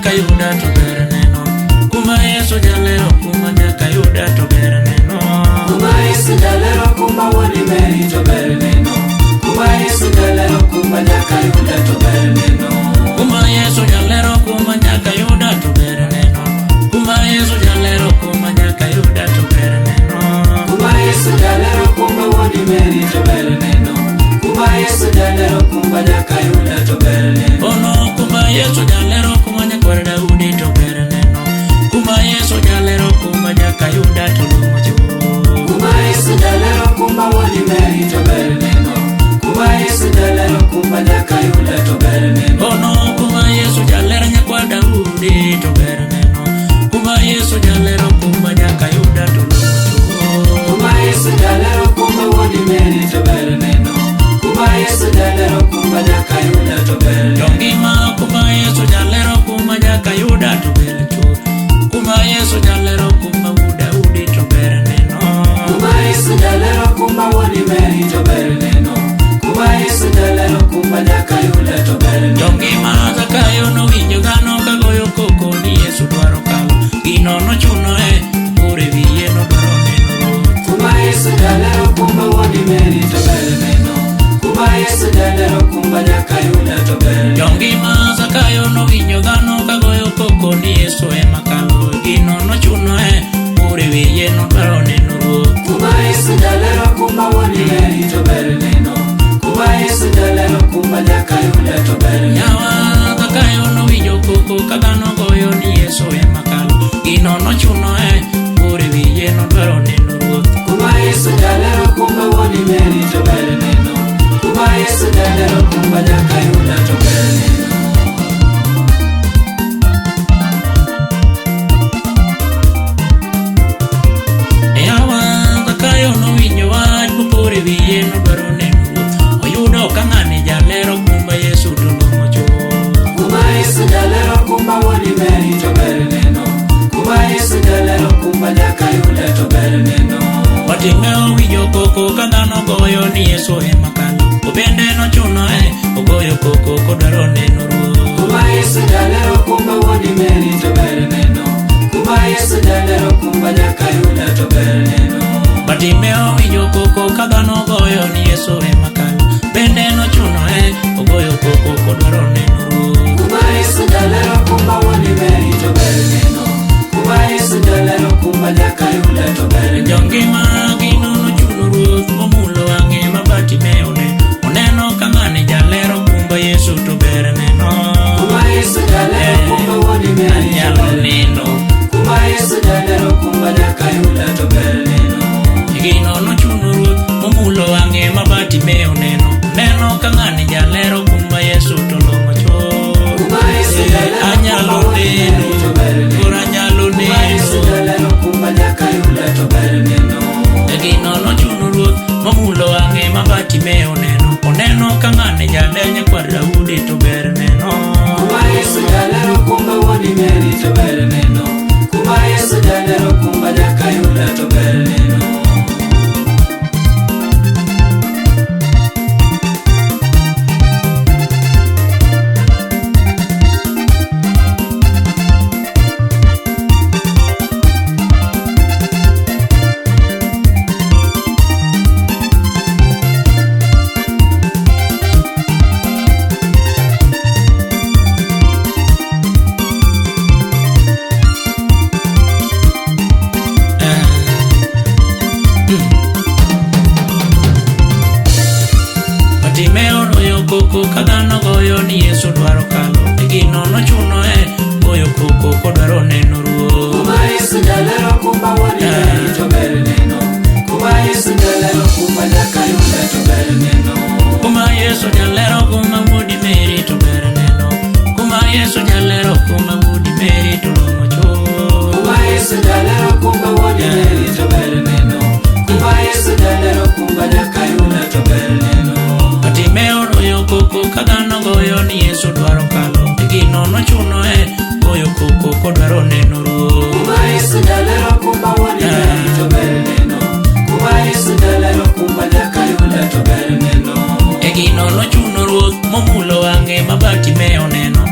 nyaka yuda to ber neno. Kuma Yesu jalero kuma nyaka yuda to ber neno. Kuma Yesu jalero kuma wuod Mary to ber neno. Kuma Yesu jalero kuma nyaka yuda to ber neno. Kuma Yesu jalero kuma nyaka yuda to ber neno. Kuma Yesu jalero kuma nyaka yuda to ber neno. Kuma Yesu jalero kuma wuod Mary to ber neno. Kuma Yesu jalero kuma nyaka yuda to ber neno. Ono kuma Yesu jalero kuma nyakwar Daudi to ber neno. Kuma Yesu jalero kuma nyaka yuda to long'o chuth. Kuma Yesu jalero kuma wuod Mary to ber neno. Kuma Yesu jalero kuma nyaka yuda to ber neno. Ono kuma Yesu jalero nyakwar Daudi to ber neno. Kuma Yesu jalero kuma nyaka yuda to long'o chuth. Kuma Yesu jalero kuma wuod Mary to ber neno. Kuma Yesu jalero kuma nyaka yuda to ber neno. To ngima kuma Yesu jalero kuma nyaka yuda to ber chuth. Kuma Yesu jalero kuma wuod Daudi to ber neno. Kuma Yesu jalero kuma wuod Mary to ber neno. Kuma Yesu jalero kuma nyaka yuda to ber To neno. ngima Zakayo nowinjo dhano kagoyo koko ni Yesu dwaro kalo. Gino nochuno e ore wiye nodwaro neno Ruoth. Kuma Yesu jalero kuma wuod Mary to ber neno. Kuma Yesu jalero kuma nyaka yuda to ber neno. To ngima Zakayo nowinjo dhano kagoyo koko ni Yesu ema kalo. Gino nochuno e ore wiye nodwaro neno Ruoth. Kuma Yesu jalero kuma wuod Mary to ber neno. Kuma Yesu jalero kuma nyaka yuda to ber neno. Yawa Zakayo nowinjo koko ka dhano goyo ni Yesu ema kalo. Gino nochuno e ore wiye nodwaro neno Ruoth. Kuma Yesu jalero kuma wuod Mary to ber neno. Kuma Yesu jalero kuma nyaka yuda to ber neno. Yawa Zakayo nowinjo wach mopor e wiye nodwaro neno Ruoth. Oyudo ka ng'ani jalero kuma Yesu to long'o chuth. Kuma Yesu jalero kuma wuod Mary to ber neno. Kuma Yesu jalero kuma nyaka yuda to ber neno. Bartimeo winjo koko ka dhano goyo ni Yesu ema kalo. Obende nochuno e ogoyo koko kodwaro neno Ruoth. Kuma Yesu jalero kuma wuod Mary to ber neno. Kuma Yesu jalero kuma nyaka yuda to ber neno. Bartimeo winjo koko ka dhano goyo ni Yesu ema kalo. Bende nochuno e ogoyo koko kodwaro neno Ruoth. Kuma Yesu jalero kuma wuod Mary to ber neno. Kuma Yesu jalero kuma nyaka yuda to ber neno. Jongima gino nochuno Ruoth momulo wang'e ma Bartimeo ne oneno ka ng'ani jalero kumba Yesu to ber neno. Kuma Yesu jalero kuma wuod Mary to Anyalo ber neno. neno. Kuma Yesu jalero kuma nyaka yuda to ber neno. Gino nochuno Ruoth momulo wang'e ma Bartimeo neno. Neno ka ng'ani jalero kumba Yesu to long'o chuth. Kuma Yesu jalero Anyalo kuma wuod neno, Mary to ber neno. koro anyalo Kuma Yesu neno. jalero kuma nyaka yuda to ber neno. Gino nochuno Ruoth momulo wang'e ma Bartimeo neno. Oneno ka ng'ani jaler nyakwar Daudi to ber neno. Kuma Yesu jalero kuma wuod Mary to ber neno. Kuma Yesu jalero kuma nyaka yuda to ber neno. Bartimeo noyo koko ka dhano goyo ni Yesu dwaro kalo. E gino nochuno e goyo koko kodwaro neno Ruoth. Kuma Yesu jalero kuma wuod Mary to ber neno. Kuma Yesu jalero kuma nyaka yuda to ber neno. Kuma Yesu jalero kuma wuod Mary to ber neno. Kuma Yesu jalero kuma wuod Mary to long'o chuth. Kuma Yesu jalero kuma wuod Mary to ber neno. Kuma Yesu jalero kuma nyaka yuda to ber neno. Bartimeo noyo koko ka dhano goyo ni Yesu dwaro kalo. E gino nochuno e goyo koko kodwaro neno Ruoth. Kuma Yesu jalero kuma wuod Mary to ber neno. Kuma Yesu jalero kuma nyaka yuda to ber neno. E gino nochuno Ruoth momulo wang'e ma Bartimeo neno.